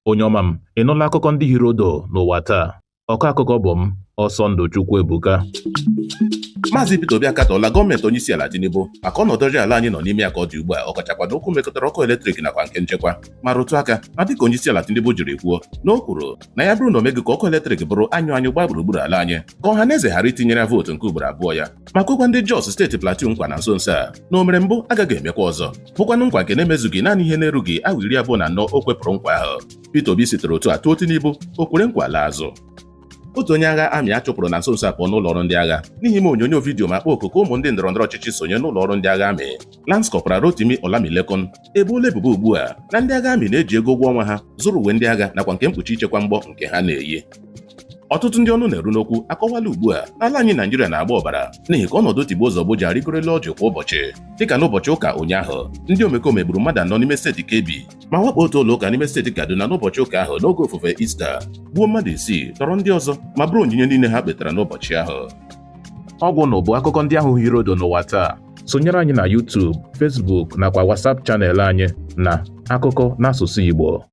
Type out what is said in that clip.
Onye ọma m, ị nụla akụkọ ndị hiri odo n'ụwa taa? Ọkọ akụkọ bụ m, Ọsọndụ Chukwuebuka. Maazị Peter Obi akatọọla gọọmenti onyeisiala Tinubu maka ọnọdụ ọjọọ ala anyị nọ n'ime ya ka ọ dị ugbu a, ọkachakwa n'okwu metụtara ọkụ eletrik nakwa nke nchekwa, ma rụtụ aka na dịka onyeisiala Tinubu jiri kwuo na o kwuru na ya bụrụ na o meghị ka ọkụ eletrik bụrụ anyụ anyụ gbaa gburugburu ala anyị, ka ọha na eze ghara itinyere ya vootu nke ugboro abụọ ya, ma kwekwa ndị Jos, steeti Plateau, nkwa na nso nso a na o mere mbụ agaghị emekwa ọzọ, bụkwanụ nkwa nke na-emezughị naanị ihe na-erughị awa 24 o kwepụrụ nkwa ahụ. Peter Obi sitere otu a tụọ Tinubu o kwere nkwa laa azụ. Otu onye agha amị a chụpụrụ na nso nso a pụọ n'ụlọ ọrụ ndị agha n'ihi ime onyonyo vidiyo ma kpọọ oku ka ụmụ ndị ndọrọ ndọrọ ọchịchị sonye n'ụlọ ọrụ ndị agha amị, Lance Corporal Rotimi Olamilekan, ebuola ebubo ugbu a na ndị agha amị na-eji ego ụgwọ ọnwa ha zụrụ uwe ndị agha nakwa nke mkpuchi ichekwa mgbọ nke ha na-eyi. Ọtụtụ ndị ọnụ na-eru n'okwu akọwala ugbu a na ala anyị Naijiria na-agba ọbara n'ihi ka ọnọdụ tigbuo zọgbuo ji arịgorela ọjị kwa ụbọchị, dịka n'ụbọchị ụka ụnyaahụ ndị omekome gburu mmadụ anọ n'ime steeti Kebbi ma wakpo otu ụlọ ụka n'ime steeti Kaduna n'ụbọchị ụka ahụ n'oge ofufe Ista, gbuo mmadụ isii, tọrọ ndị ọzọ ma bụrụ onyinye niile ha kpetara n'ụbọchị ahụ. Ọgwụ na bụ akụkọ ndị ahụ hiri odo n'ụwa taa. Sonyere anyị na YouTube, Facebook nakwa WhatsApp channel anyị na Akụkọ n'asụsụ Igbo.